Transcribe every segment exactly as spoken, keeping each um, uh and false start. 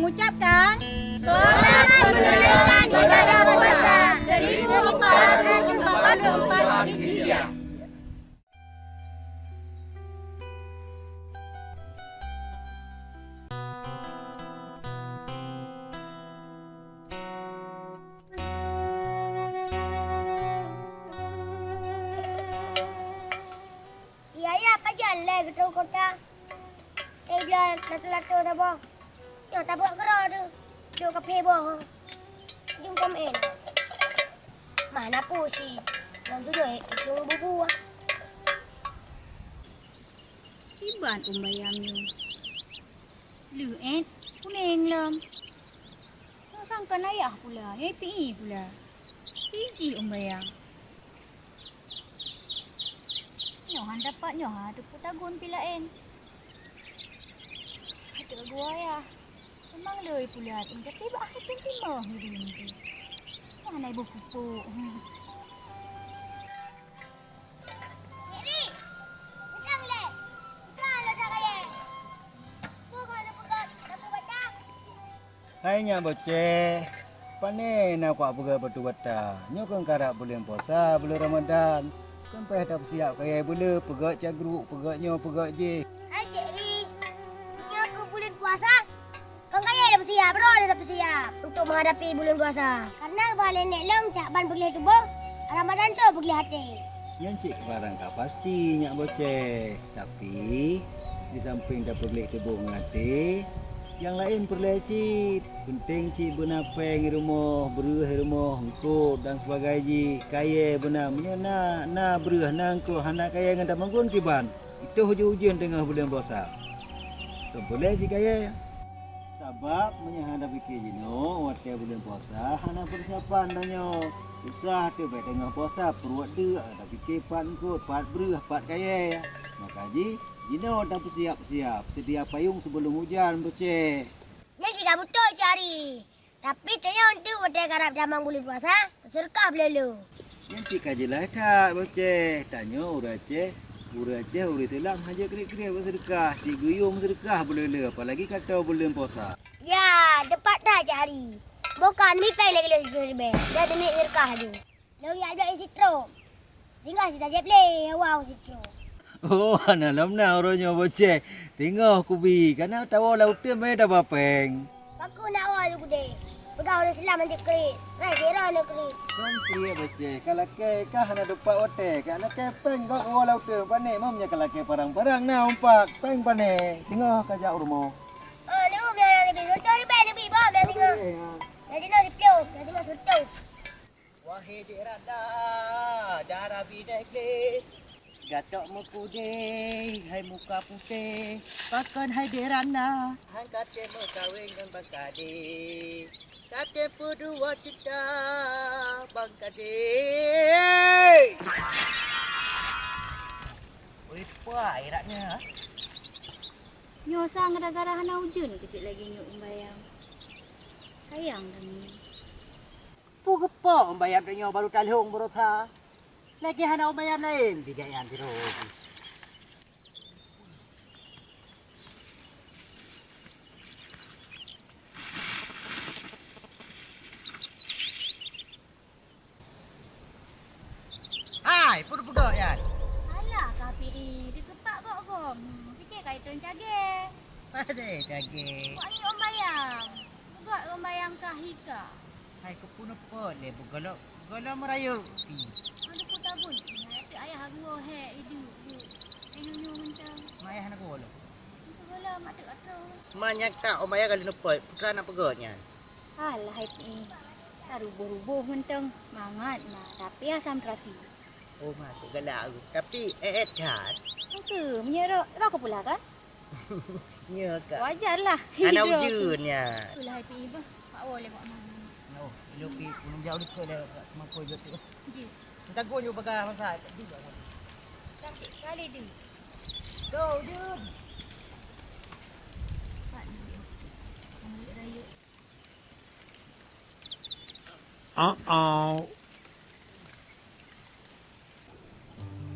Ucapkan selamat menunaikan ibadah puasa seribu empat ratus empat puluh empat Hijriah. Iya, iya, pajan lé geutanyoe kota. Eh, bila lato-lato saboh. Nyoe tabok keudroe teuh. Duek kaphé boh. Jeuem komen. Mana pusi? Ngon sujui, eh, lôn bubu. Iban umbayam nyoe. Leuet, kuneng lom. Nyoe sangkan ayah pula, nyoe ipi pula. Iji umbayam. Nyoe han dapat nyoe ha teupeu tagun pi laén. Ateuk gua ya. Memang loi pulat, tapi bak hai pun timoh hireuen tu. Mana ibu pupuk. Ri, udang le. Udang le dah kaya. Bukan ada pegat, ada pegat. Hai nyak boceh, pane na kuak peugah batu bata. Nyoe keu karab buleuen puasa, buleuen Ramadan. Keumpeh tapeusiap kayèe beuleu, peugöt cagruek, peugöt nyoe, peugöt jih. Hai Cik Ri, nyoe keu buleuen puasa, kon kayèe tapeusiap, roh tapeusiap untuk menghadapi buleuen puasa. Karena bah lé nèk lom Syakban peugleh tuboh, Ramadan tu peugleh até. Nyan cit barang ka pasti nyak boceh. Tapi, di samping tapeugleh tuboh ngon até, nyang laén peureulèe cit. Peunteng cit beuna péng i rumoh, breueh i rumoh, eungkôt dan sebagai jih. Kayèe beuna, meunyoe na, na breueh, na eungkôt, hana kayèe ngon tameugun kiban. Itôh ujeuen-ujeuen teungoh buleuen puasa. Kon peureulèe cit kayèe. Sabab meunyoe hana pike jinoe watèe buleuen puasa hana peusiapan tanyoe. Susah teuk bèk teungoh puasa pruet deuk hana pike pat eungkôt, pat breueh, pat kayèe. Maka jih, jinoe tapeusiap-siap, seudia payong sibeulom ujan beuceh. Nyan cit ka beutôi cari. Tapi tanyoe eunteuk watèe karab tamong buleuen puasa, seudeukah beuleu-leu. Nyan cit ka jeulaih that, boceh. Tanyoe ureueng Aceh, ureueng Aceh ureueng Islam hana jeuet kriet-kriet bak seudeukah, cit geuyue seudeukah beuleu-leu, apalagi ka toe buleuen puasa. Ya, teupat that, Cak Ari. Boh ka neumi péng lagèe lôn siplôh ribèe, dan neumi seudeukah laju. Lôn jak blok ie sitrôk. Singoh cit tajép lé, wow, sitrôk. Oh, hana lom na uroe nyoe boceh. Teungoh kubi, kana tawoe lam uteuen mé taba péng. Pakon nak woe lé gudée? Peugah ureueng Islam hanjeuet kriet. Rai sira na kriet. Kon kriet boceh, ka lakèe ka hana dupat watèe. Ka lakèe péng gob woe lam uteuen, pané mam nyan ka lakèe parang-parang na umpak. Péng pané, teungoh ka jak u rumoh. Oh, lôn nyang na leubeh sotoh ribèe neubi bah, biasa singoh. Biasa singoh siplôh, biasa singoh sotoh. Wahé Dek Ratna, dara bideh gleh, gatok meukudeh, hai muka putéh, pakon hai Dek Ratna? Han ka tém meukawen ngon Bang Kadé, ka tém peudua cinta Bang Kadé. Oi, peue ai Ratna? Nyoe sang gara-gara hana ujeuen keutik lagèe nyoe umbayang. Sayang kami. Peue geupok umbayam tanyoe barô talhong baroesa? Lagèe hana umbayam laén, tidak nyang tiroe jih. Hai, peue peugah nyan? Alah, Kak Pi, dikeupak gok gom. Pike kai tron cagée. Padahai cagée. Kok ni umbayang? Peugah umbayang kah hika? Hai, keupeue neupot lé beugolok, beugolok meurayeuk pih. Aduh, ku tabun. Nyan tu ayah aku he idup, dup. Ayunyueng mantong. Mak ayah hana geuwoloh. Hana geuwoloh, mak teuk ka troh. Ma nyan ka, umbayang ka lheueh neupot, peue teuma na peugah nyan? Alah, hai pih. Taruboh-ruboh mantong. Mangat ma, tapi asam terasi. Oh, ma, kok galak aku. Tapi, eh, eh, that. Oke, meunyoe roh, roh ka pula kan? Nyoe ka. Wajar lah. Hana ujeuen nyan. Itulah hati iba. Pak Wo lewat mana? Oh, ilo pi ulun jauh likot lewat kat Semangkoi jatuh. Ji. Kita gon jauh bagah masa. Sam sik kali tu. Go, ujeuen. Pak ni. Ambil rayuk. Ah, ah.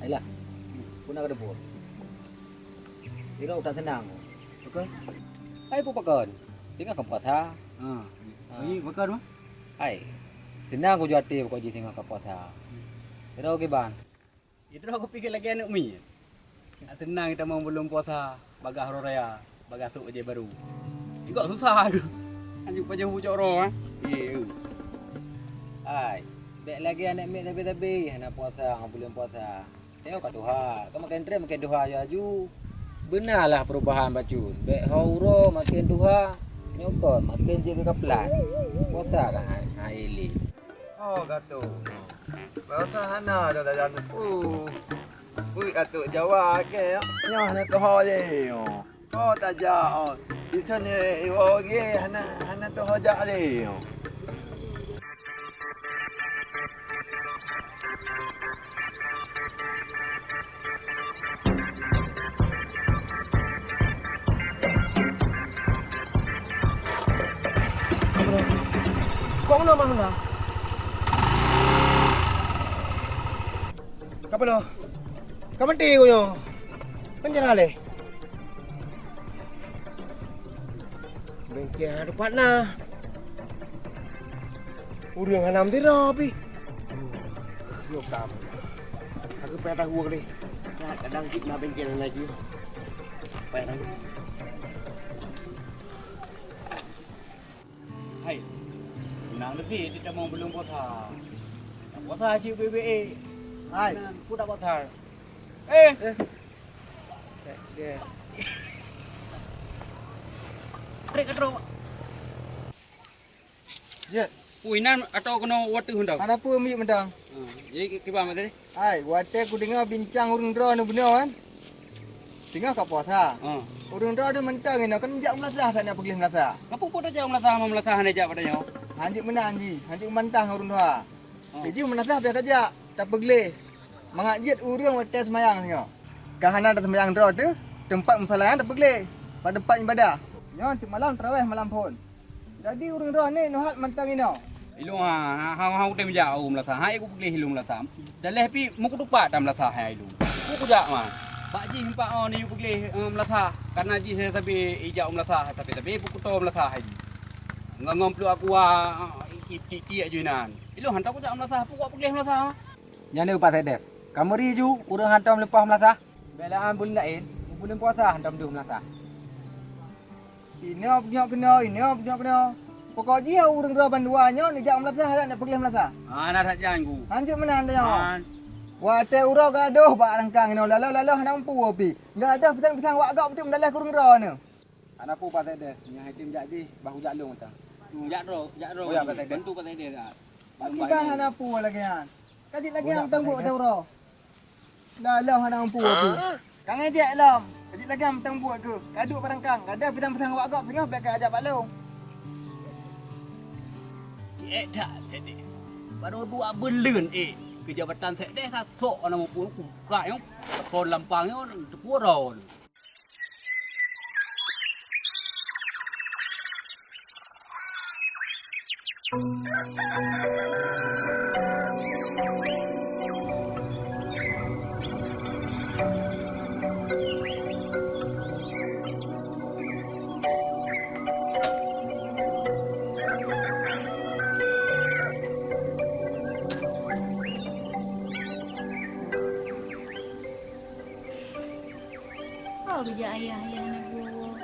Ayolah, peue na ka deuh buet? Sidroe utak seunang, beutôi? Hai peue pakon? Singoh ka puasa. Ha. Ha. Ni bakar mah. Hai. Seunang kujoe até pokok jih singoh ka puasa. Kira oke ban. Itu aku pikir lagi aneuk miet. Nak seunang tamong buleuen puasa, bagaih uroe raya, bagaih sôk bajèe barô. Inggak susah aku. Anjuk pajoh bucok roh, ha? Ye. Hai, bèk lagèe aneuk miet sabe-sabe hana puasa ngon buleuen puasa. Nyoe ka tuha, ka maken trép maken tuha aju-aju. Beunalah perubahan bacut. Bèk ho uroe maken tuha, nyoe kon maken jeuet keu kaplat. Puasa kan hai, hai lé. Oh, gato. Rasa hana dah jalan. Uh. Ui, atuk Jawa ke. Nyoh hana tuha lé. Oh, tajak. Oh. Di sana iwo ge hana hana tuha jak lé. Kok meunoe mah meunoe? Ka peue? Ka meuti ku nyoe. Peunjara lé. Bengke hana teumpat na. Ureueng hana meusira pih. Yo kam. Aku payah tahu kali. Kadang cit na bengke na lagi. Payah tahu. Hai. Nang leusi di tamong buleuen puasa. Puasa cit bebe. Hai. Nang ku tak puasa. Eh. Eh. Trek ka trok. Jeuet. Pui nan atau keunoe watèe hondau? Ada peue miet mantong. Ha, jadi kiban mak tadi? Hai, watèe kudeungoe bincang ureueng droe nyoe bunoe kan. Singoh ka puasa. Ha. Ureueng droe nyoe mantong inoe kan jak meulasah saat nyoe peugleh meulasah. Kapeue peue tajak meulasah, meulasah hana jak pada nyoe? Hanjeuet meunan jih, hanjeuet mantah ngon ureueng droe. Ha. Jih meulasah biasa tajak, tapeugleh. Mangat jeuet ureueng watèe seumayang singoh. Ka hana taseumayang droe teuh, teumpat musala nyan tapeugleh, bak teumpat ibadah. Nyoe teuk malam tarawèh malam phon. Jadi ureueng droe nyoe neuhat mantong inoe. Ilôn ha, ha, ha, ha, utém jak u meulasah, ha, iku peugleh ilôn meulasah. Daleh pih meukutupat tam meulasah hai ilôn. Ku kujak man. Bak jih empat oh ni peugleh, eh, meulasah. Karena jih sabe ijak u meulasah, tapi-tapi bukuto meulasah hai jih. Ngon, ngon pluek aqua, eh, i-, i-, i-, jih nan. Ilôn hantom kujak meulasah, pukok peugleh meulasah. Nyan nyoe Pak Sekdes. Kameuri ju ureueng hantom leupah meulasah. Bèk lé an buleuen laén, buleuen puasa hantom deuh meulasah. Inoe peunyok keunoe, inoe peunyok keunoe. Pokok jih ureueng droe bandua nyoe neujak meulasah, jak neupeugleh meulasah. Hana that jan ku. Hanjeuet meunan tanyoe. Han. Watèe uroe gadôh bak rangkang inoe laloe-laloe hana mampu pih. Gadôh pisang-pisang wak gop teuh meudaleh keu ureueng droe nyoe. Hana peue Pak Sekdes, nyang hai tem jak jih, bah kujak lôn mantong. Hmm, jak droe, jak droe. Oh, ya, Pak Sekdes. Bantu Pak Sekdes, ah. Pak Kiban hana peue lagèe nyan. Ka jeuet lagèe nyan meuteumbuet watèe uroe. Dah lom hana mampu aku. Ka ngejek lom. Ka jeuet lagèe nyan meuteumbuet keuh. Ka duek barangkang. Ka ada pisang-pisang wak gop singoh bèk ka ajak bak lôn. Ék that Sekdes. Barô dua buleuen ék keu jabatan Sekdes ka sok hana mampu, kuka nyoe, kon lampang nyoe, teupeue droe. Ho geujak ayah, ayah hana geuwoe.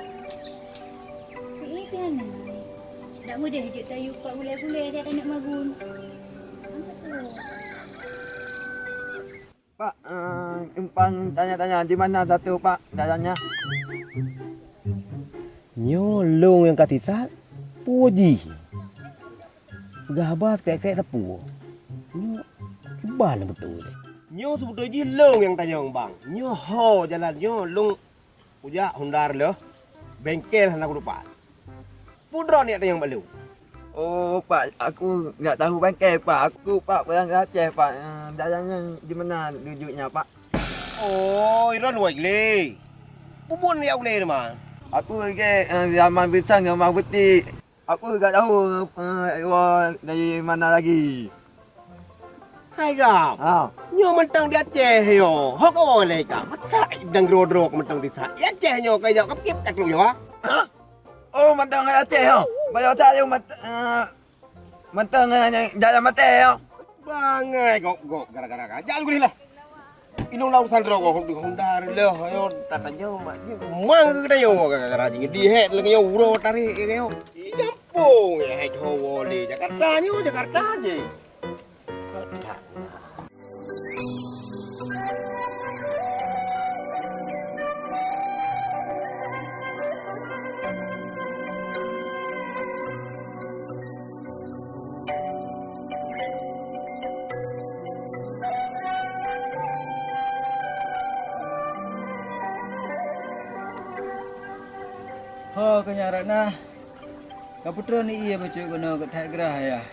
Keu pih hana. Dak meudeh jeuet tayue pak gulèe-gulèe that aneuk magun. Hana geuwoe. Pak, eh, numpang tanya-tanya di mana satu, Pak, jalannya? Nyoe lôn nyang ka sisat, peue jih? Peugah haba seukrék-krék sapeue? Nyoe kiban beutôi lé. Nyoe seubeutôi jih lôn nyang tanyong, Bang. Nyoe ho jalan nyoe lôn kujak Honda reuloh, bengkel hana kutupat. Peue droeneuh nyang tanyong bak lôn? Oh, Pak, aku nggak tahu bengkel, Pak. Aku, Pak, orang Aceh, Pak. Eh, jalan nyan di mana rujuknya, Pak? Oh, droeneuh wai glé. Peue buet jak glé teuma? Aku lagèe, eh, zaman pisang, zaman betik. Aku gak tahu, eh, iwa dari mana lagi. Hai gam. Ha. Nyoe mantong di Aceh nyoe. Ho kawoe lé ka. Masa dang droe-droe mantong di sa. Di Aceh nyoe ka jak ka pikir ka troh nyoe, ha? Ha? Oh, mantong Aceh, oh. Bayar saya mat-, eh, mantong, eh, jalan mati, oh. Bangai gok-gok gara-gara ka. Jangan gulih lah. Inong lau sandro gok Honda lah, ayo, tak tanya mak dia. Mang ke tanya gara-gara jing. Di head lagi, yo, uro tarik, yo. Jampung, ya, head ho, wole. Jakarta, nyo, Jakarta je. Ho, keu nyak Ratna. Ka peutrön ie bacut keunoe geuh that grah, Ayah.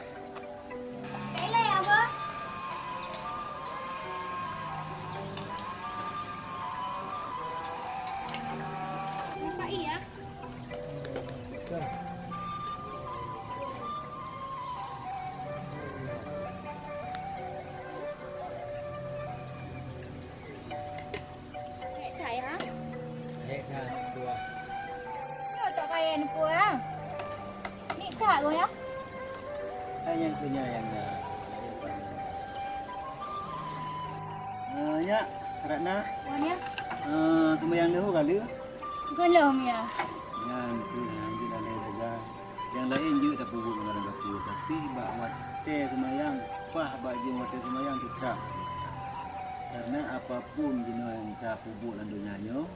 Nampak ie, ah? Hék that, ha? Hék that, dua. Nyoe tok kayèe neupeu, ha? Nik that, Boy, ya? Hai nyang keu nyan, nyang na. Eh, nyak, Ratna. Wan, ya? Eh, seumayang leuhô ka lheueh? Gohlom, ya. Nyan keuh, nyan keuh lalè sagai. Nyang laén jeuet tapeubuet ngon gata, tapi bak watèe seumayang, paih bak jeuem watèe seumayang teutab. Kareuna apapun jinoe nyang tapeubuet lam donya nyoe,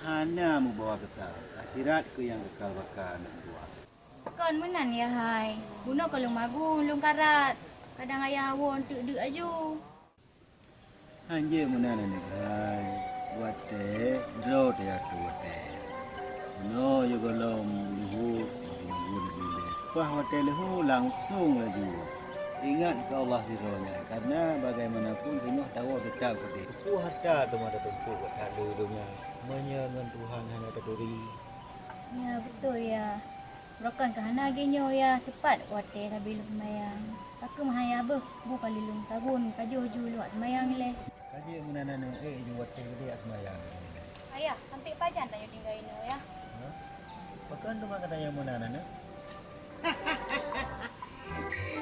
hana meubawa keu sa, akhirat keuh nyang kekal baka aneuk dua. Kon meunan, ya hai. Bunoe ka lôn magun, lôn karat. Kadang ayah awon teuk deuk aju. Hanjeuet meunan aneuk hai, watèe droe teuh watèe. Bunoe yue gohlom leuhô, meuteumé leuhô. Paih watèe leuhô langsong laju. Ingat keu Allah sidroe nyan, kareuna bagaimanapun teungoh tawoe teutab keudeh. Peue harta teuma tatumpôk bak that le donya, meunyoe ngon Tuhan hana taturi. Ya, beutôi, ya. Uroe kon ka hana lagèe nyoe, ya, teupat watèe sabe lôn seumayang. Pakon meuhana beuh, bu kali lôn tagun, ka jôh ju luwat seumayang ilèe. Ka jeuet meunan aneuk, ék ju watèe geudeh seumayang. Ayah, sampai pajan tanyoe tinggai inoe, ya? Hah? Pakon teuma ka tanyoe meunan aneuk?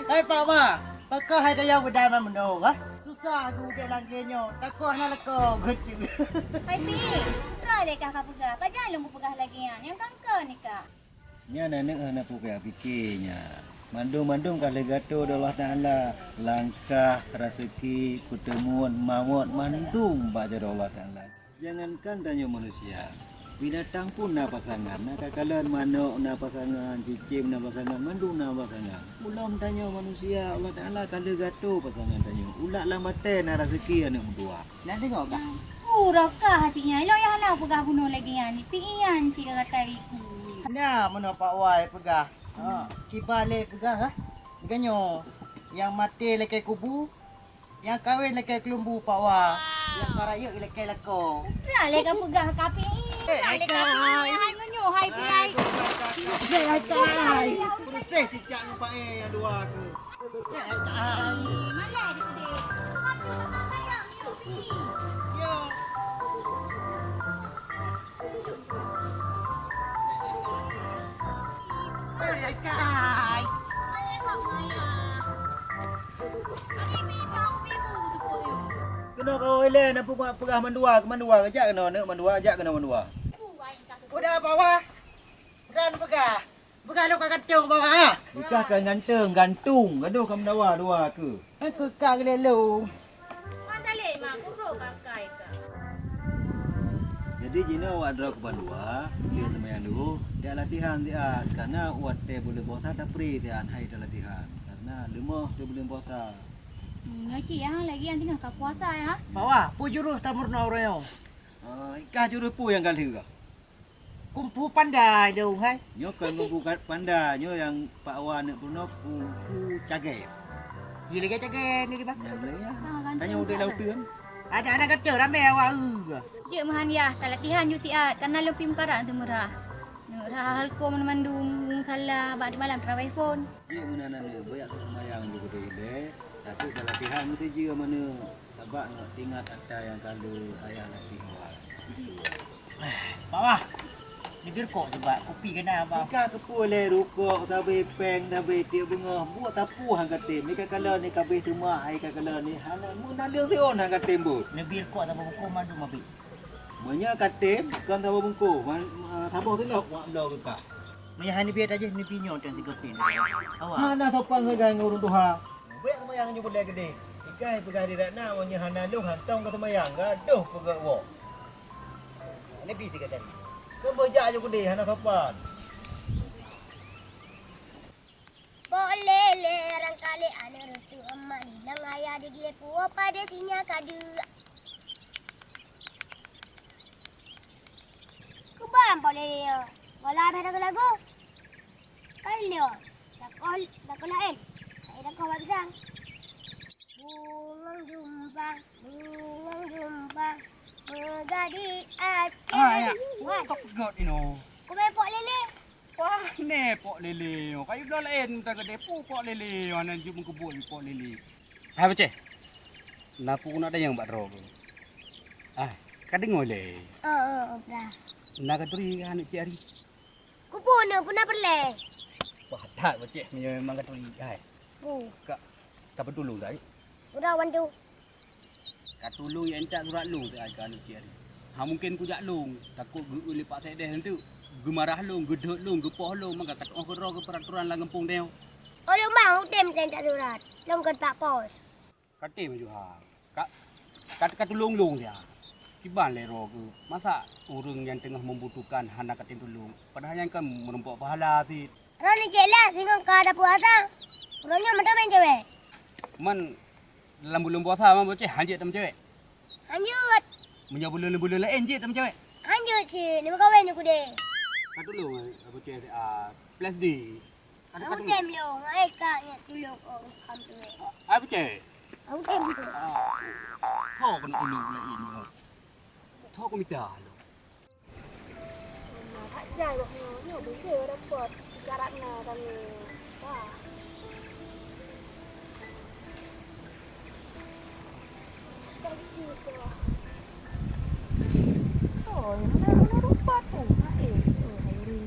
Hai Pak Wa, pakon hai tanyoe beudai man meunoe, ha? Susah geuudép lam lagèe nyoe, takot hana lakoe geuteuk. Hai Pi, peue lé kah ka peugah? Pajan lôn kupeugah lagèe nyan, nyang kangkon ikah. Nyan aneuk hana peue payah pike nyan. Mandum-mandum ka lheueh geuatô lé Allah Taala, langkah, raseuki, peuteumuan, mawöt, mandum bak jaroe Allah Taala. Jangankan tanyoe manusia, binatang pun na pasangan, na kakalon manok na pasangan, cicém na pasangan, mandum na pasangan. Ulôn tanyoe manusia, Allah Taala ka lheueh geuatô pasangan tanyoe. Ulat lam batèe na raseuki aneuk meutuah. Nyan deungoe kah? Uroe kah cit nyan, ilôn nyang hana peugah bunoe lagèe nyan, Pi, iyan cit ka gata iku. Na meunoe Pak Wai peugah. Ha, kiban lé peugah, ha? Geutanyoe nyang maté lakèe kubu, nyang kawén lakèe keulumbu Pak Wa, nyang ka rayeuk lakèe lakoe. Peue lé ka peugah kah Pi? Eh, hai kah. Hai ngon nyoe, hai Pi, hai. Hai kah. Beureuséh cicak ngon paé nyang dua tu. Hai kah. Malai deh sideh. Kau ngapa kau tak bayar ni, Pi? Yo. Keunoe kawai lé, na peugah mandua, keu mandua, jak keunoe aneuk mandua, jak keunoe mandua. Udah, Pak Wah. Udah peugah. Peugah lôn ka gantung bawah, ha? Nikah ka gantung, gantung. Gadoh ka meudawa dua keu. Eh, keu ka geulelo. Mandalay ma kuro kakai ka. Jadi jinoe awak droe keu bandua, dia seumayang leuhô, dia latihan dia, karena watèe buleuen puasa tapri dia hai dia latihan. Karena leumoh dia buleuen puasa. Hmm, nyoe cit ya, lagi yang tengah ka puasa ya. Pak Wah, peue jurus tameurunoe uroe nyoe? Ah, ikah jurus peue nyang ka lheueh kah? Kungfu panda lôn hai. Nyoe kon kungfu panda, nyoe nyang Pak Wa neuk peurunoe kungfu cagèe. Ye lagèe cagèe ni kiban. Nyang lé ya. Tanyoe udép lam uteuen. Ada, ada kata ramè awak eu. Jeuet meuhan yah, ka latihan ju siat, karena lôn pih meukarat teumeurah. Neuk rhah halko mandum, salah bak di malam tarawih phon. Jeuet meunan aneuk, beuyak seumayang ju keudeh ilèe, tapi ka latihan meuteujeuem aneuk. Sabab nyoe ingat ata nyang ka lheueh ayah latih awak. Pak Wah. Neubri rukok cuba, kupi keu na, Bang. Ka keupeue lé rukok, sabe péng, sabe tiek beungoh, buet sapeue han katem. Nyoe ka kalon nyoe ka abéh teuma, hai ka kalon nyoe hana meunan leueng siôn han katem buet. Neubri rukok saboh bungkôh mandum abéh. Meunyoe katem, kon saboh bungkôh, man, eh, saboh teulok wak bloe keu ka. Meunyoe hana neubri tajih, neubri nyoe teuh sigoe pih. Awak. Hana sopan sagai ngon ureueng tuha. Bèk seumayang ju beudé keudéh. Ikai peugah di Ratna, meunyoe hana lôn hantom ka seumayang, gadoh peugöt woe. Neubri sigoe tadi. Keu beujak ju keudéh, hana sopan. Pok lélé rangkalé aneuk reuteuh eumah di nang ayah di glé puwoe padé sinya ka deuek. Keubah pok lélé nyoe, gola bèk lagu-lagu. Kan lé, dakoh, dakoh laén. Hai dakoh bak pisang. Bungong jumpang, bungong jumpang, meugadih Aceh. Ah, ya. Wan. Kok peugöt inoe? Kumé pok lélé. Wah, nè pok lélé. Kayu bloe laén meuta keudéh pu pok lélé. Hana jeuet meukeubut pok lélé. Hai Beuceh. Na peue keuneuk tanyong bak droe keuh? Ah, ka deungoe lé? Oh, oh, oh, bra. Na katuri aneuk Cik Ari? Kupeue na, peue na peureulèe? Wah, that Beuceh meunyoe memang katuri, hai. Oh. Ka, ka peutulông that? Udah bantu. Ka tulông ya intat surat lông teuh ai keu aneuk Cik Ari. Ha mungken kujak lông, takot geu-eu lé Pak Sekdes enteuk. Geumarah lông, geudhôt lông, geupoh lông, maka ka tu'oh keudroe keu peuraturan lam gampông tanyoe. Oh, lôn bang, udeb meukeuen intat surat. Lôn kon Pak Pos. Katem maju ha. Ka, ka, ka tulông lông sia. Kiban lé droe keuh. Masa ureueng nyang teungoh membutuhkan hana katem tulông, padahai nyan kan meurumpok pahala cit. Droeneuh cit lah singoh ka dapu asa. Uroe nyoe mantong meucewek. Man lam buleuen puasa man Beuceh hanjeuet tameucewek? Hanjeuet. Meunyoe buleuen-buleuen laén jeuet tameucewek? Hanjeuet cit, neumeukawen nyoe keudéh. Ka tulông Beuceh siat. Plastik. Ka, ka tulông. Udeb lôn, ai ka nyak tulông oh, kam tuwek. Ai Beuceh. Udeb tu. Ah. Tho keuneuk tulông laén nyoe. Tho kumita lôn. Nah, that jai wah nyoe, nyoe beutôi dapet ibarat na kami. Wah. Kasih tu. So, yang mana, mana rupa tu? Ha, eh, oh, Hairi.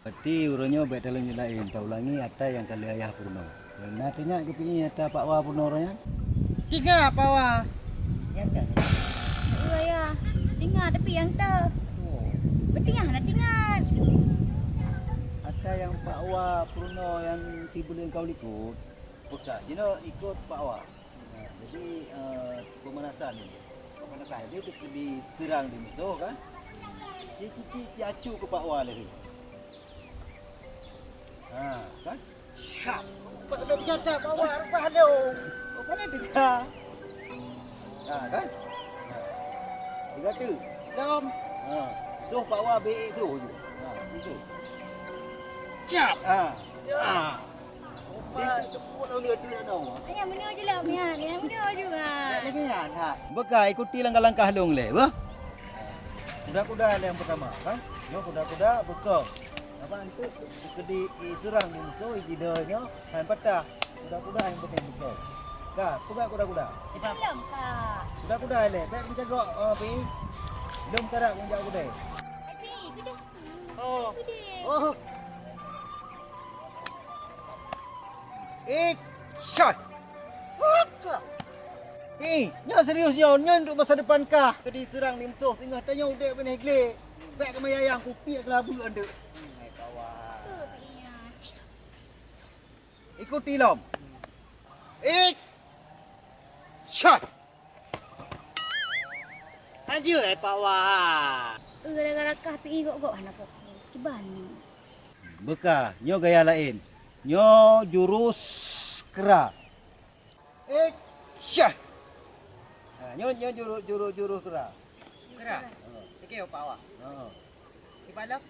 Berarti uroe nyoe bèk taleueng laén, taulangi atra nyang ka lheueh ayah peurunoe. Na teuingat keupiih atra Pak Wa peurunoe uroe nyan? Teuingat Pak Wa. Iya, ya. Teuingat, tapi nyang teu. Beuteuingat hana teuingat. Atra nyang Pak Wa peurunoe nyang sibuleuen ka u likot, peugah jinoe ikot Pak Wa. Nah, jadi, eh, pemanasan ini. Pemanasan. Jadi, untuk diserang di musuh, kan? Ci, ci, ci, ci, acu keu Pak Wa lagi. Ha, kan? Syap. Pak Wa, rubah lom. Apa ni dengar? Ha, kan? Ha. Tiga tu. Dom. Ha. Suh Pak Wa B E tu je. Ha, itu. Syap. Ha. Ha. Ayah meunoe je lah, Mian. Ayah meunoe juga. Bukan, ikuti langkah-langkah lôn lé, bah. Kuda-kuda lé nyang pertama, kan? Nyoe kuda-kuda beukong. Apa antu keudi iseurang di musoh, ijidoi nyoe, han patah. Kuda-kuda nyang penting beukong. Ka, peugah kuda-kuda. Belum, Kak. Kuda-kuda lé, bèk mencagok, oh, Pi. Belum karak mencagok kuda. Tapi, kuda. Oh. Oh. Action. Satu. Ih, nyoe serius nyoe, nyoe untuk masa depan kah. Keu diseurang di musoh singoh tanyoe udeb binéh glé. Bèk keumayang kupiek keulabu andeuk. Hai kawan. Ikuti lom. Ik. Syah. Anjir, eh, Pak Wah. Gara-gara kah pi gok-gok hana kok. Kiban ni. Beuka, nyoe gaya laén. Nyoe jurus kra. Eh, syah. Ha, nyoe, nyoe jurus, jurus, jurus kra. Kra? Ha. Oke, Pak Wah. Ha. Kiban lom?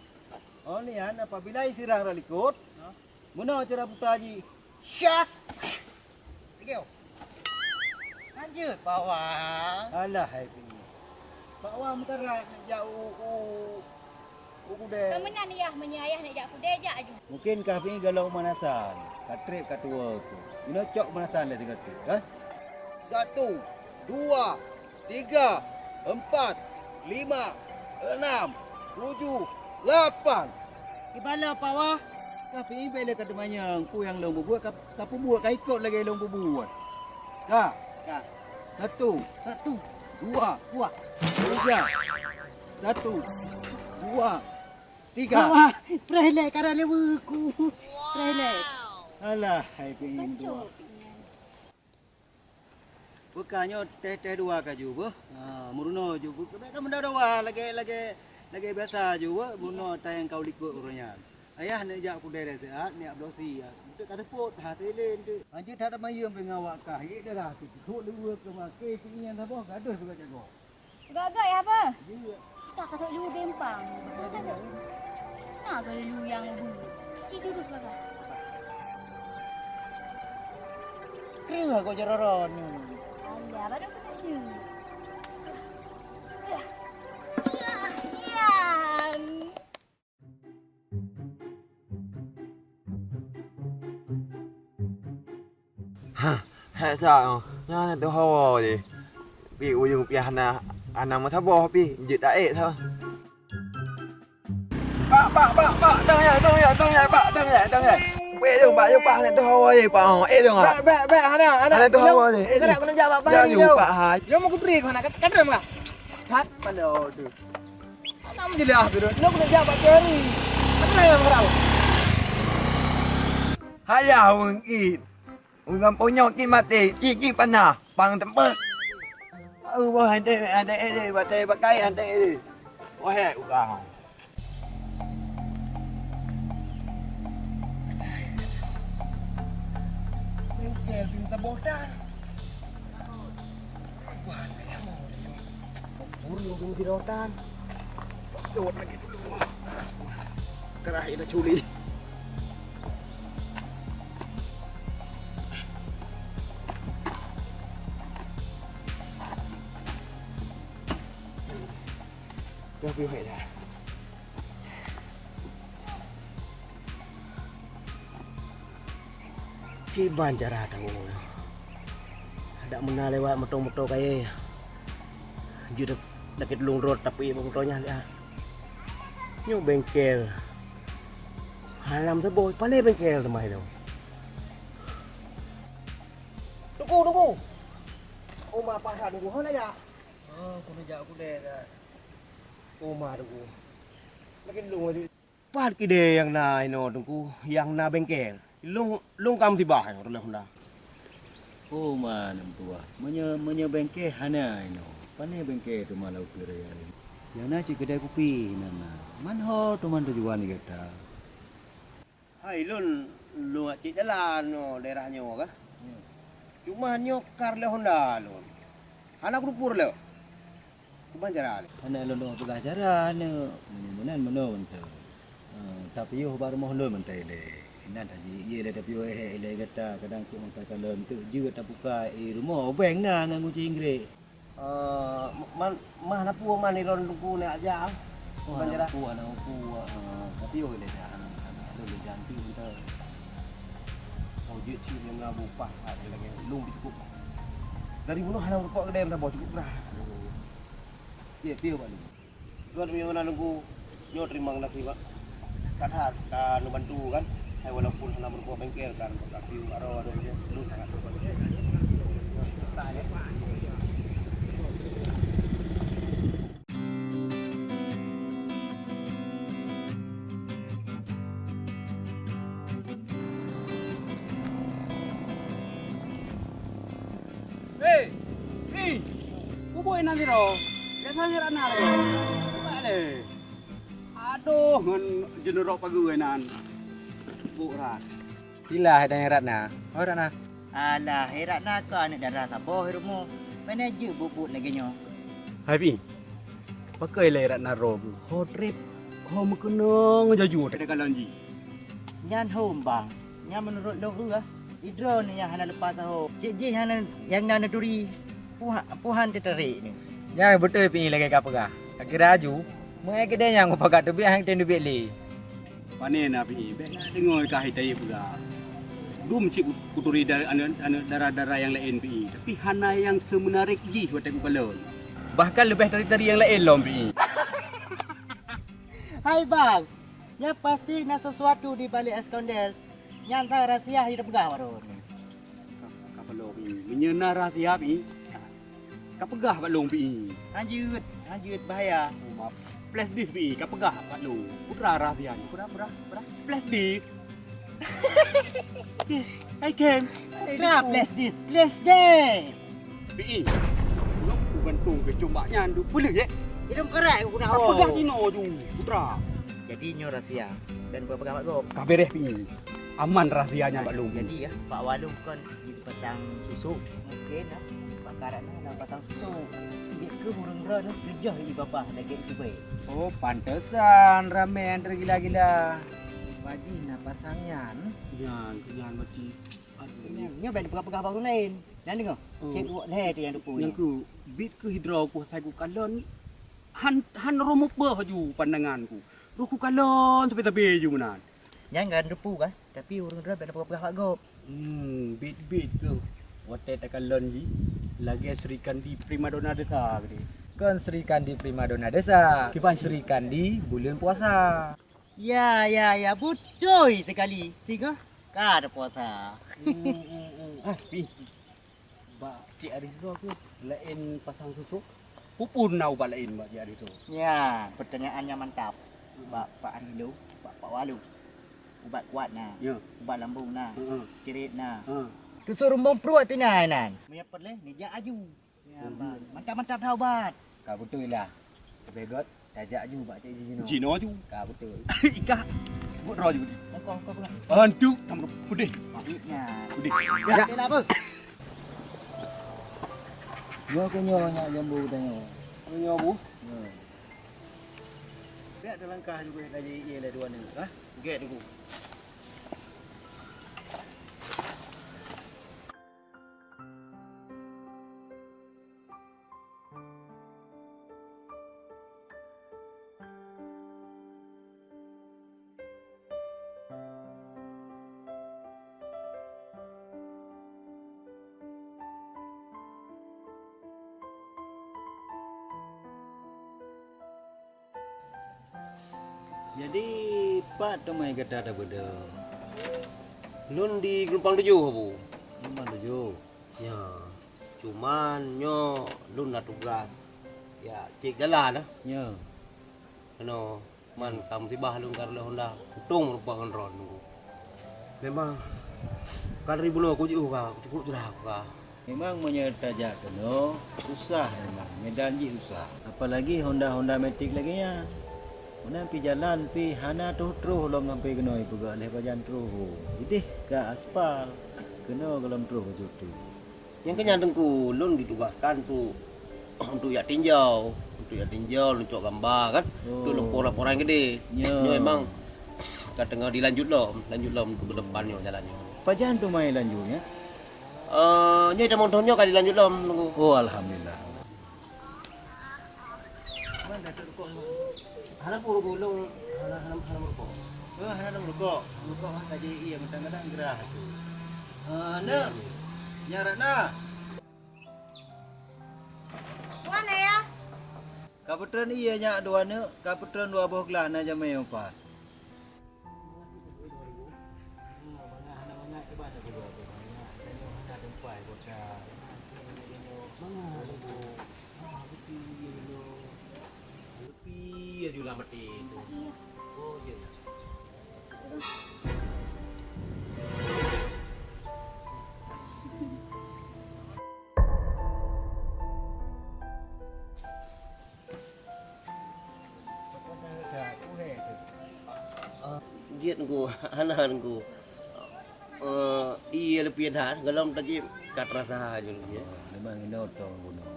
Oh, ni kan, apabila iseurang rot likot, ha? Meunoe cara puta jih. Syak! Tiga. Lanjut, Pak Wang. Alah, hai Pi. Pak Wang meukarat jak u, u, u kudée. Ka meunan yah, meunyoe ayah neuk jak kudée, jak aju. Mungkin kah Pi galom pemanasan. Ka trép ka tuwoe tu. Inoe cok pemanasan lé sigoe trép, kan? Satu, dua, tiga, empat, lima, enam, tujuh, lapan. Kiban lom, Pak Wah. Kah Pi bèk lé ka teumanyong, peue nyang lôn peubuet, ka, ka peubuet, ka ikot lagèe lôn peubuet. Ka? Ka. Satu. Satu. Dua. Dua. Tiga. Satu. Dua. Tiga. Pak Wah, preh lé, karang lé buku. Preh lé. Alah, hai Pi dua. Beuka nyoe teh-teh dua ka ju beuh. Ha, meurunoe ju beuh. Keubiet ka meudawa-dawa lagèe, lagèe, lagèe biasa ju beuh. Meurunoe tayang ka u likot uroe nyan. Ayah neuk jak kudée seuhat, neuk bloe sie. Eunteuk ka seupôt, ha, teulen tu. Hanjeuet that mayeuem pih ngon awak kah. Ék darah tu. Keu leuweue keu maké, pi nyan saboh gadoh juga jago. Gagak ya, Abah? Jeuet. Ka katok lu bempang. Na ka lu nyang bu. Cik jurus baka. Kreueh kok jororon ni. Alia, baru aku tanya. Yan. Hah, hék that, oh. Nyan na teuh hawa jih. Pi ujong pi hana, hana meusaboh pi, jeuet taék that. Pak, pak, pak, pak, dong ya, dong ya, dong ya, pak, dong ya, dong ya. Weh, dong, pak, yo, pak, hana teuh hawa jih, pak, oh. Eh, dong, ah. Bèk, bèk, bèk, hana, hana. Hana teuh hawa jih. Eh, kena keuneuk jak, pak, pak, yo, pak, hai. Yo, mau kubri, hana, kat, kat, kat, kat. Pat, palo tu. Anam jeulaih tu. Lôn keuneuk jak bak Jerry. Apa yang harap? Hayah ureueng kit. Ureueng gampông nyoe kit maté, kit-kit panah, pang teumpat. Tahu bah, hante, hante, eh, eh, batai bakai, hante, eh. Wah, eh, urang. Bengkel pinta bodan. Wah, burung tu mesti rotan. Betul lagi dulu. Kerah ina culi. Dah pergi dah. Kiban cara tawoe. Adak meuna lewat moto-moto kayèe. Jeuet dakét lôn rot tapi moto nyan, ah. Nyoe bengkel. Halam saboh, palé bengkel teuma nyoe. Tunggu, tunggu. Oma pahat tunggu, hana jak. Oh, keuneuk jak kudée dah. Oma tunggu. Lagi lôn laju. Pat kidée nyang na inoe Teungku, nyang na bengkel? Lôn, lôn ka musibah nyoe, rot lé Honda. Oh, ma, Nam Tuah. Meunyoe, meunyoe bengkel hana inoe, pané bengkel teuma lam ukeue raya nyoe? Nyang na cit keudai kupi nan na. Man ho teuma tujuan gata? Hai, lôn, lôn cit jalan nyoe, daerah nyoe kah. Cuma nyoe ka rot lé Honda lôn. Hana kuteupue lé. Kiban cara lé? Aneuk lôn peugah cara aneuk, meunan meunoe mantong. Eh, tapiôh bak rumoh lôn mantong ilée. Inan taji ie lé tapiôh éhek ilée gata, kadang cit meukakalon teuk jeuet tabuka ie rumoh, ubeng na ngon guci Inggrék. Eh, man, mah na peue man ilôn Teungku neujak? Kiban cara? Aneuk uku, aneuk uku, eh, tapiôh ilée dah, aneuk, aneuk lôn lé janti mantong. Kau jeuet cit lé meulabu pah, lagée lôn bit cukup. Dari bunoe hana rukok keudè meusaboh cukup brah. Piye, piye bak lôn? Lôn meunyoe na lungku, nyoe teurimong nasib, Pak. Ka that, ka neubantu kan. Hai walaupun hana meurumpok bengkel kan, tapi aro ada je, lôn sangat bersyukur. Tah, ya. Pue nan sidroe. Biasa nyan Ratna lagèe. Cuba lé. Adoh, ngon jeuneuroe pageue nan. Buk rat. Pilah hai tanyoe Ratna. Oh, Ratna. Alah, hai Ratna keu aneuk dara saboh hai rumoh. Pane jeuet buet-buet lagèe nyoe. Hai Pi. Pakon lé Ratna droe keuh? Ho trép, ho meukeunong jaju teuka lôn jih. Nyan hom, Bang. Nyan meunurot lôn keuh, ah. Droeneuh nyang hana leupah saho. Cit jih hana nyang na neuturi. Puha-, puhan teutarek nyoe. Nyan beutôi Pi lagèe ka peugah. Akhé laju, meu-ék keudéh nyang kupakat teubiet han tem teubiet lé. Pane na Pi, bèk na deungoe kah itai peugah. Dum cit kuturi da-, aneuk, aneuk dara-dara nyang laén Pi, tapi hana nyang seumeunarik jih watèe kukalon. Bahkan leubeh tari-tari nyang laén lom Pi. Hai Bang, nyan pasti na sesuatu di balek es kondel. Nyan sa rahsia hana peugah baroe nyoe. Ka, ka peulom Pi. Meunyoe na rahsia Pi, ka peugah bak lôn Pi. Hanjeuet, hanjeuet bahaya. Oh, maaf. Flash disk Pi, ka peugah bak lôn. Peue rahsia nyoe? Peue, peue, peue? Flash disk. I came. Nah, flash disk, flash disk. Pi, lôn ku gantung keu cuma nyan duek peuleuh, ya? Ilôn karai ku nak. Ka peugah jinoe ju, putra. Jadi nyoe rahsia. Dan peugah bak gob. Ka beres Pi. Aman rahsia nyan bak lôn. Jadi ya, Pak Walung kon jipasang susuk. Mungkin ya, Pak Karat na pasang susuk. Bit keu ureueng droe nyoe keujah di babah lagèe itu bae. Oh, pantesan ramè nyang teugila-gila. Bajih na pasang nyan. Nyan, nyan bajih. Aduh. Nyan, nyoe ban peugah-peugah bak ureueng laén. Nyan deungoe. Oh. Cit wok lhèe tu nyang teupeu. Nyang nyan. Keu bit keu hidroe ku asai ku kalon. Han, han roh mupeue laju pandangan ku. Roh ku kalon sabe-sabe ju meunan. Nyan kan teupeu kan, tapi ureueng droe ban peugah-peugah bak gob. Hmm, bit-bit keuh watèe takalon jih lagèe Srikandi primadona desa keudéh. Kon Srikandi primadona desa, kiban Srikandi buleuen puasa. Ya, ya, ya, beutôi sekali. Singoh ka ada puasa. Hmm, hmm, hmm. Ah, Pi. Bak Cik Aris droe keuh laén pasang susuk? Peue-peue na ubat laén bak Cik Aris droe? Ya, pertanyaan yang mantap. Bak Pak Aris lôn, bak Pak Waluk. Ubat kuat na. Ya. Ubat lambung na. Heeh. Cirit na. Heeh. Keusureumbong pruet pih na inan. Meunyo peureulèe, neujak aju. Ya, Bang. Mantap-mantap dah ubat. Ka beutôi lah. Leubeh göt, tajak aju bak Cik Ji jinoe. Jinoe aju. Ka beutôi. Ikah. Buet droe aju. Engkau, engkau pula. Antu, tam peudeh. Ya. Peudeh. Ya. Okey lah, beuh. Nyoe keuh nyoe nyak jambu tanyoe. Nyoe, Bu? Nyoe. Biar ada langkah juga lagi, iya lah dua ni. Ha? Gek tu. Jadi, pat teumai gata tabeudôh? Lôn di Geulumpang Tujoh, Bu. Geulumpang Tujoh? Ya. Cuman nyoe lôn na tugas. Ya, cit jalan lah. Ya. Keunoe, man ka musibah lôn ka reuloh honda. Untông meurumpok ngon droen nunggu. Memang ka dari bunoe kujiôh ka, cukup jurah ka. Memang meunyoe tajak keunoe, susah memang, medan jih susah. Apalagi honda-honda metik lagèe nyan. Meunan pih jalan pih hana troh-troh lom sampoe keunoe, peugah lé pajan troh. Idéh ka aspal, keunoe gohlom troh bacut tu. Nyang keu nyan Teungku, lôn ditugaskan untuk, untuk jak tinjau, untuk jak tinjau, lôn cok gamba kan, untuk laporan-laporan keudéh. Nyoe memang ka teungoh dilanjut lom, lanjut lom untuk ke depan nyoe jalan nyoe. Pajan teuma lanjutnya? Eh, nyoe tamong thon nyoe ka dilanjut lom, Teungku. Oh, alhamdulillah. Hana pun rukok lôn, hana, hana, hana meurukok. Oh, hana meurukok. Meurukok mah saja iya, kadang-kadang gerah tu. Eh, Neuk. Nyak Ratna. Wan, Ayah. Ka peutreun iya nyak dua neuk, ka peutreun dua boh glah na jamé upat. Pih aju lam até tu. Oh, iya, iya. Jeuet Teungku, hana Teungku. Eh, iya leupie that, golom tajép ka terasa jeuet leupie. Memang inoe tong gunong.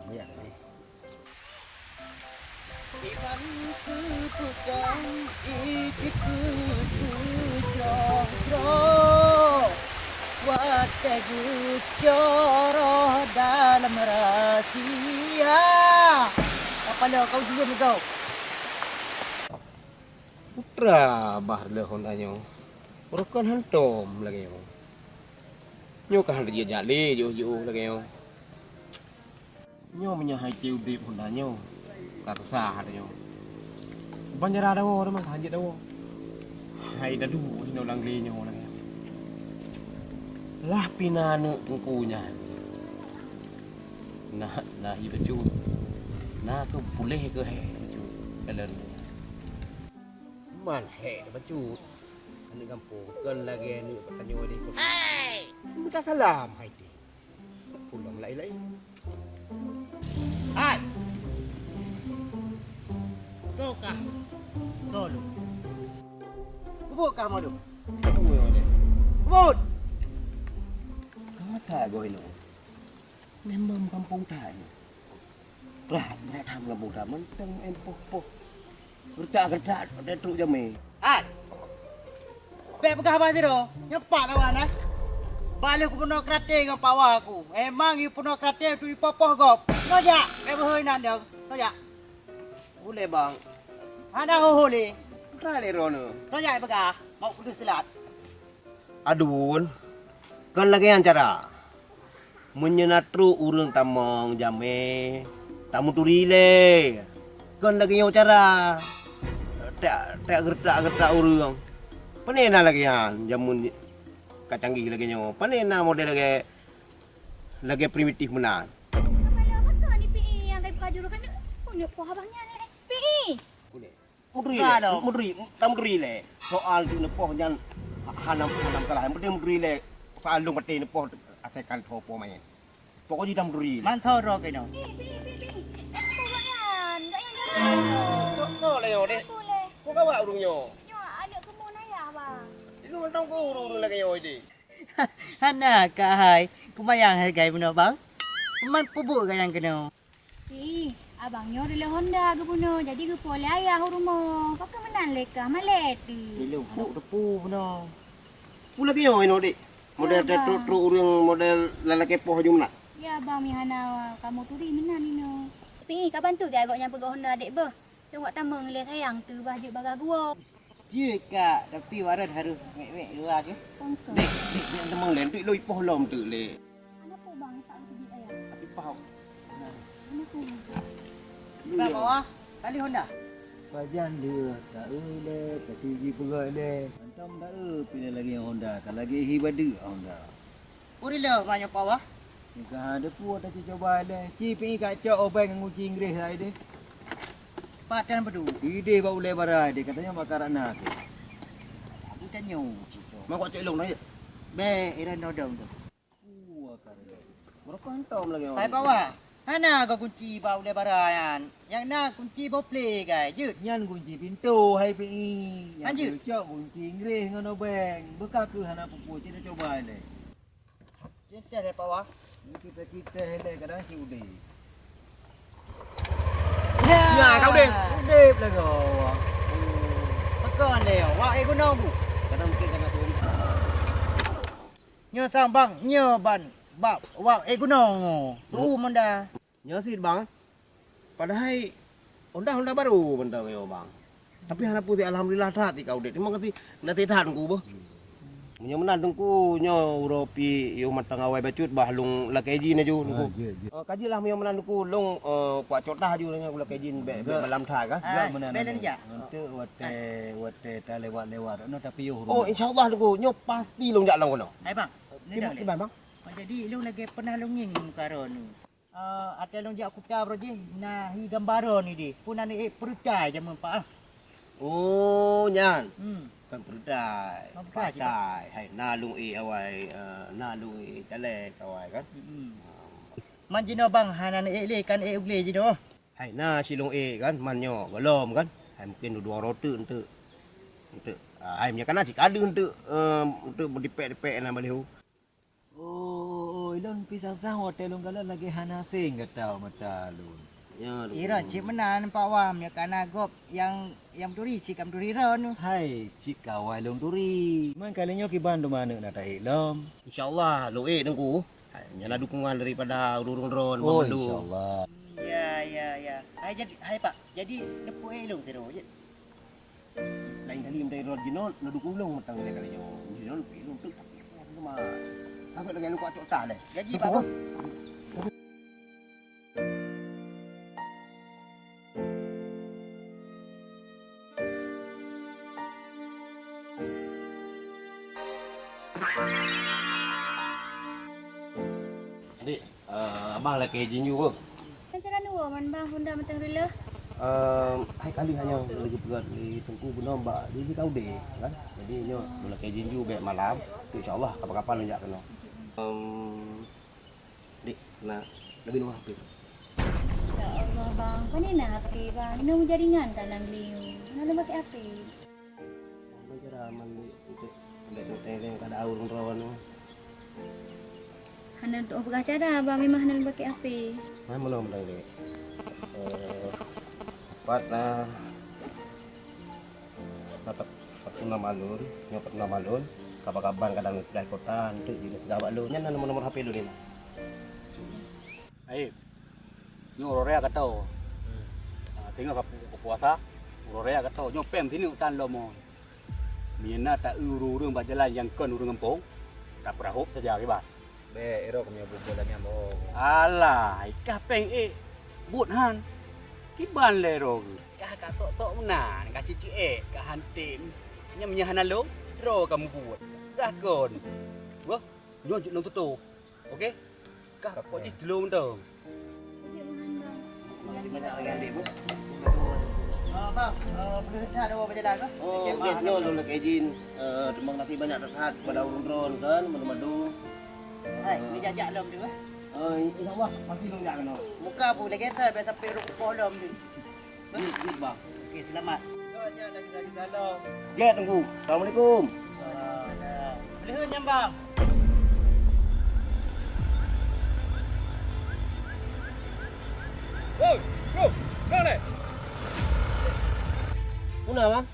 Banyak ni. Iban keupeukong, ié keupeujroh-jroh, watée geucoroh dalam rahsia. Kapala kau jujur ni kau. Putra bah lheueh honda nyoe, rukon hantom lagée nyoe. Nyoe ka hana jijak lé jiôh-jiôh lagée nyoe. Nyoe meunyoe hai teu udeb honda nyoe, ka susah lagée nyoe. Ban jara dawoe teuma ka hanjeuet dawoe. Hai dadu inoe lam glé nyoe lagée nyoe. Lah pih na aneuëk teungku nyan. Na, na hi bacut. Na keuh puléh keuh hék bacut. Kalon. Man hék bacut. Aneuëk gampông kon lagée aneuëk tanyoe deh. Hei! Meuta salam hai deh. Pulang laén-laén. Hai! Soe kah? Soe lôn? Peubuet kah meudeh? Peubuet! Ka that goe nyoe. Memang gampông that nyoe. Brat, brat tham gampông that, mantong en poh-poh. Geuretak-geuretak, trok jamé. Hai! Bék peugah haba sidroe, nyoe pat lawan, eh? Bah lheueh kupeunoh keuraté ngon pawa ku. Emang ipeunoh keuraté untuk ipoh-poh gob. Nyoe jak, bék beuhôi nan deuh. Nyoe jak. Ulée, Bang. Hana ho-ho lé. Peugah lé droeneuh. Nyoe jak peugah, mau kudeuh silat. Aduen, kon lagée nyan cara. Meunyoe na trok ureuëng tamong jamé, tameuturi lé. Kon lagée nyoe cara. Tak, tak geuretak-geuretak ureuëng. Pane na lagée nyan jameun ka canggih lagée nyoe. Pane na model lagée, lagée primitif meunan. Kepala apa kau ni, Pi? Yang kayu kaju kan? Punya poh abang nyan, eh. Pi! Mudri lé, mudri, tam mudri lé. Soal tu neupoh nyan ha-, hana, hana masalah. Yang penting mudri lé. Soal lôn patéh neupoh asai kan tho po main. Pokok jih tam mudri lé. Man soe droe keunoe? Pi, pi, pi, pi. Eh, apa buat nyan? Enggak yang jalan. So, so lé nyoe deh. Apa lé? Kok gawat ureuëng nyoe? Nyoe aneuk keumun ayah, Bang. Di luwa tong guru ureuëng lagée nyoe deh. Hana kah hai. Kumayang hai gai bunoe, Bang. Man peubuet gai nyang keunoe. Ih, abang nyoe rila honda geubunoe, jadi geupo lé ayah u rumoh. Pakon meunan lé kah, malèe teuh. Ilôn hana kuteupeu bunoe. Peue lagèe nyoe inoe, Dek? Model trok-trok ureueng model lalakèe poh jumeunan. Ya, abang meuhana kamoe turi meunan inoe. Tapi, kapan tu jai gobnyan peugöt honda dek beuh? Lôn wak tamong ilèe sayang teuh bah jeuet bagah guwoe. Jeuet kak, tapi warat harôh mèk-mèk dua keuh. Dek, dek, dek, tamong lé, ntuek lôn ipoh lom teuk lé. Hana peue bang, tak keubiet ayah. Tapi paham. Hana peue bang. Bang, bawah, tali honda. Pajan dia, tak eu lé, tapi jipeugah lé. Hantom dak eu, pih lagèe honda, ka lagèe hi badeuk honda. Puri lé, banyak power. Ka ada pun ada cucoba lé. Ci pi ka cok obeng ngunci Inggris ai deh. Padan bedu. Ideh bak ulèe bara deh, katanya makaran na tu. Aku tanya cuco. Mau kok cek long na ya? Be, iran dodong tu. Wah, karena. Berapa hantom lagi orang? Hai bawa. Hana ka kunci bak ulèe bara nyan. Nyang na kunci boh plé gai, jeuet. Nyan kunci pintoe hai pi. Nyang lanjut. Cok kunci Inggris ngon obeng. Beuka keuh hana peue-peue, cit cucoba lé. Citeh lé pawa. Ni kita citeh lé kadang ci udép. Ya, kau udép. Udép lagi. Pakon lé, wak eh gunong bu. Kadang mungkin kena turun. Nyoe sang bang, nyoe ban bak wak eh gunong. Su menda. Nyoe sit bang. Padahai honda-honda baru mantong nyoe bang. Tapi hana pusing, alhamdulillah that ika udép. Terima kasih. Nanti that Teungku beuh. Meunyoe meunan Teungku nyoe uroe pi yoh mantong awai bacut bah lôn lakèe jin aju Teungku. Ah, jeuet, jeuet. Eh, ka jeuet lah meunyoe meunan Teungku lôn, eh, kuat cot dah aju nyoe lakèe jin bèk, bèk malam that kan. Ah, bèk lôn jak. Untuk watèe, watèe ta lewat-lewat. No tapi yoh. Oh, insyaallah Teungku. Nyoe pasti lôn jak lom kono. Hai bang. Ni dah leh. Bang. Oh, jadi lôn lagèe pernah lôn ngieng muka roh ni. Eh, watèe lôn jak kuta baroe jih, na hi gambaran ideh. Pun aneuk ék peureutai jameun Pak ah. Oh, nyan. Hmm. Kon peureutai. Kon peureutai, Pak. Patai. Hai, na lôn ék awai, eh, na lôn ék caleg awai kan. Hmm. Man jinoe bang, hana aneuk ék lé kan ék u glé jinoe. Hai, na si lôn ék kan, man nyoe, gohlom kan. Hai, mungkin dua-dua roh teuk enteuk. Untuk, ah, hai, meunyoe kana cit ka deuh untuk, eh, untuk meudipek-dipek na baliho. Oh, oh, oh, ilôn pih sang-sang watèe lôn kalon lagèe hana seng gata mata lôn. Ya, Irot cit meunan Pak Wam, ya kana gob nyang, nyang meuturi cit ka meuturi droeneuh. Hai, cit ka awai lôn turi. Man kali nyoe kiban teuma aneuk na taék lom. Insya Allah, lôn ék Teungku. Hai, nyan na dukungan daripada ureueng-ureueng droen. Oh, insya Allah. Ya, ya, ya. Hai, jadi, hai Pak, jadi neupeu ék lôn sidroe jeuet. Lain kali meutai rot jinoe, na dukung lôn mantong lé kali nyoe. Jinoe pih lôn teuk tapi lôn teuma. Takot lagèe lôn kuat cok tah lé. Jadi, Pak Bos. Dik, eh, abang lakèe jinju ke? Macam mana, man bang, Honda mantong reuloh? Ehm, hai kali hanya lagi peugah di Teungku bunoe bak di, di Kaude, kan? Jadi nyoe meulakèe jinju bèk malam, insya Allah kapan-kapan lôn jak keunoe. Ehm, dik, na, lebih nomor H P. Ya Allah bang, pane na H P bang? Inoe jaringan ka lam liu, hana lôn pakai H P. Apa cara mandi untuk tidak tertengeng kada urung rawan tu? Hana untuk peugah cara, abang memang hana lôn pakai H P. Hai, meunoe meunan, Dek. Eh, pat na, na pat, pat puna malun, nyoe pat puna malun, kaban-kaban kadang seugah kota, untuk di seugah bak lôn. Nyan na nomor-nomor H P lôn ni. Aib. Nyoe uroe raya ka tô. Hmm. Ah, singoh ka pu-, ka puasa, uroe raya ka tô. Nyoe péng sineuk tan lom. Meunyoe na ta-eu ureueng-ureueng bak jalan nyang kon ureueng gampông, tapeurahop saja kiban. Bèk, iro keumeunyoe bubut lagèe nyan boh. Alah, ikah péng ék buet han. Kiban lé ro geuh. Kah ka sok-sok meunan, ka cicik ék, ka hantem. Nyan meunyoe hana lôn, sidroe ka mubuet. Gah kon. Wah, nyoe jeuet lôn tutoe. Oke? Kah rokok jih tiga mantong. Makasih banyak lagi, adik, Bu. Ah, bang, eh, boleh dah ada orang berjalan, bang? Oh, oke, nyoe lôn lakèe jin, eh, terima kasih banyak that-that kepada ureueng droen kan, madu-madu. Hai, ni jak-jak lom tu, eh? Eh, insya Allah, pasti lôn jak keunoe. Muka bu lagi saya biasa pergi rumah lom tu. Jeuet, jeuet, bang. Oke, selamat. Gèt, Teungku. Assalamualaikum. Waalaikumsalam. Lheueh nyan, bang. Woi, bro, kenapa leh? Puna, bang?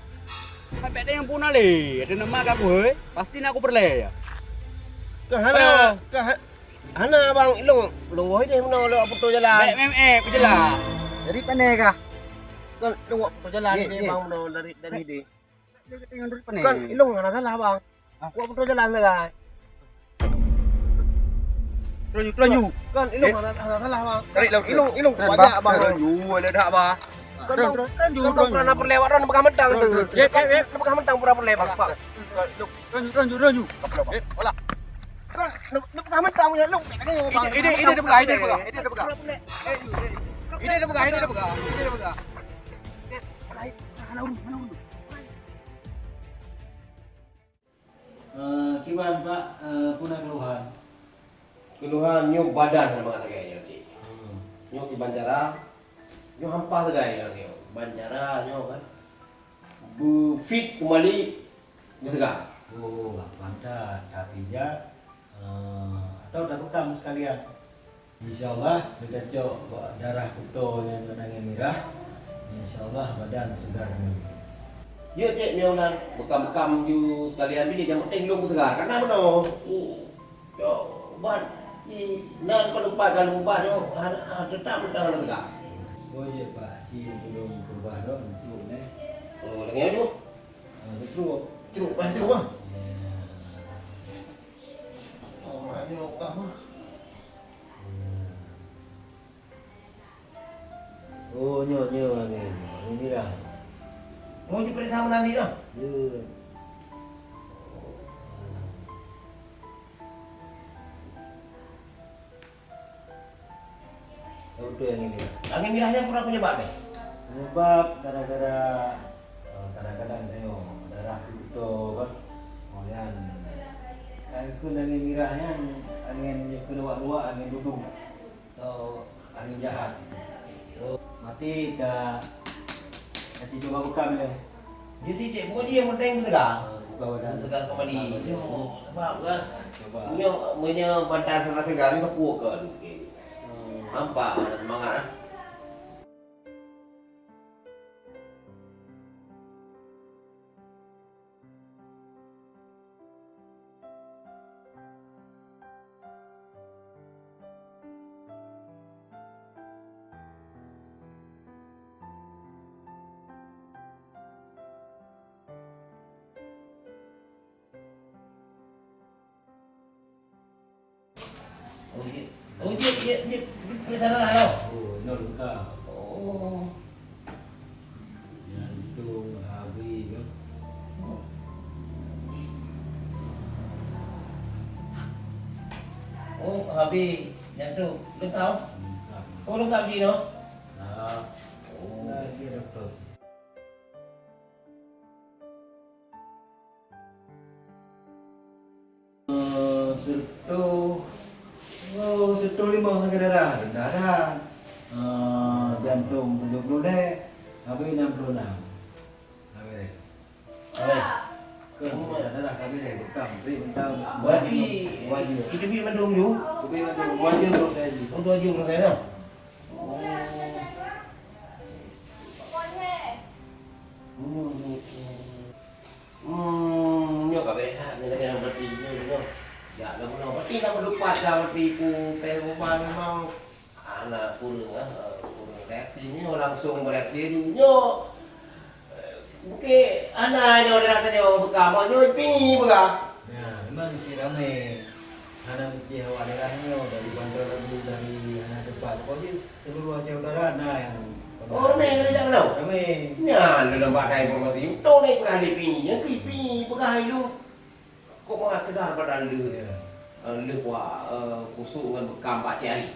Hai, bèk nyang puna lé. Ada nama kat aku, hei. Pasti nak aku perlé, ya. Kah hana, ayo. Kah ha-, Hana, bang, ilong, ilong woe deh meunoe lewat putôh jalan. Bèk meu'èk, eh, peujeulaih. Dari pane kah? Kan lewat putôh jalan deh, bang, meunoe dari, dari deh. Kan ilong hana salah, bang. Lewat putôh jalan sagai. Teuraju, teuraju. Kan ilong hana, hana salah, bang. Tarik lawét. Ilong, ilong kuat jak, bang. Teuraju, ada dak, bang. Kan, bang, kan, bang, pernah peureulèe awak droen peugah mantong tu. Peugah mantong pernah peureulèe, bang. Teuraju, teuraju, teuraju. Eh, alah. Kan, nak, nak peugah mantong punya, lu. Ide, ide, ide dia peugah, ide dia peugah, ide dia peugah. Ide dia peugah, ide dia peugah, ide dia peugah. Eh, kiban, Pak, eh, peue na keuluhan? Keuluhan nyoe badan hana mangat lagèe nyoe, Cik. Hmm. Nyoe kiban cara, nyoe hampa sagai nyoe, nyoe. Kiban cara nyoe kan. Beufit keumbali, beuseugar. Oh, pantas. Tapi jak, eh, atau tabekam sekalian. Insya Allah, meutacok bak darah kuto nyang angén mirah, insya Allah badan seugar kembali. Jeuet cit meunyoe nan bekam-bekam ju sekalian bini, nyang penting lôn seugar. Karena meunoe, uh, cok ubat, i, nan peunupat galom ubat nyoe, hana, ah, teutap mantong hana seugar. Oh, jeuet, Pak. Ci tulông peurubah lom, cuk, neh. Oh, lagèe nyoe ju? Ah, cuk. Cuk, ah, cuk, ah. Ya. Oh, mak, nyoe ka mah. Oh, nyoe, nyoe angén. Angén mirah. Oh, nyoe peuriksa meunan cit, ah? Ya. Apa beutôi angén mirah? Angén mirah nyan peue penyebab nyan? Penyebab gara-gara, eh, kadang-kadang tanyoe darah teukeutô kan. Oh, nyan. Kan kheun angén mirah nyan, angén nyang keu luwak-luwak, angén dudu. Atau angén jahat. Oh, maté ka, ka cuba bekam ilèe. Jadi cek bukan dia yang penting segar. Ah, bukan badan. Segar kembali. Nyoe, sebab kan. Coba. Nyoe, meunyoe badan hana segar, ni sepuh kan. Okey. Hmm. Nampak, ada semangat lah. Oh, jeuet. Oh, jeuet, jeuet, jeuet. Jeuet sana lah, tau. Oh, nol buka. Oh. Jantung, habis ke? Oh, habis jantung. Lengkap? Lengkap. Oh, lengkap ji, no? Nah. Oh. Nah, dia doktor. Eh, seratus, oh, seratus lima sakét darah, rendah dah. Eh, jantung tujuh puluh lhèe, habis enam puluh enam. Habis. Habis. Ke, rendah darah, habis deh, bekam, beri bentang. Berarti wajib. Itu beri mandum ju? Beri mandum, wajib menurut saya ji. Oh, wajib menurut saya dah. Oh. Hmm, nyoe ka beda, nyoe lagèe nyang berarti nyoe, nyoe. Jak lam bunoe, berarti lam depan dah berarti ku pèng uban memang hana kureueng, ah, kureueng reaksi nyoe, langsung bereaksi nyoe. Mungkin hana nyoe dah tanyoe bekam, nyoe pi peugah. Ya, memang cit ramé. Hana meucéh awak daerah nyoe dari Banjar Labu, dari hana teumpat. Pokok jih seluruh Aceh Utara na nyang Oh, ramé keuneuk jak keunoe? Ramé. Nyan lôn bak that informasi. Untung lé peugah lé pi. Nyang keu pi peugah ilôn. Kok meuhat teuga pada lheueh, eh, lheueh buat, eh, kusuk ngon bekam bak Cik Ali.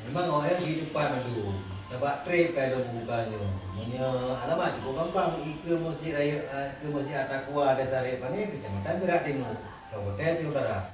Memang awaknyan di depan tu. Sabab trép ka lôn buka nyoe. Meunyoe alamat cukup gampang, ikeue Masjid Raya, eh, ikeue Masjid At-Taqwa Desa Raya Pané, Kecamatan Perak Timur, Kabupaten Aceh Utara.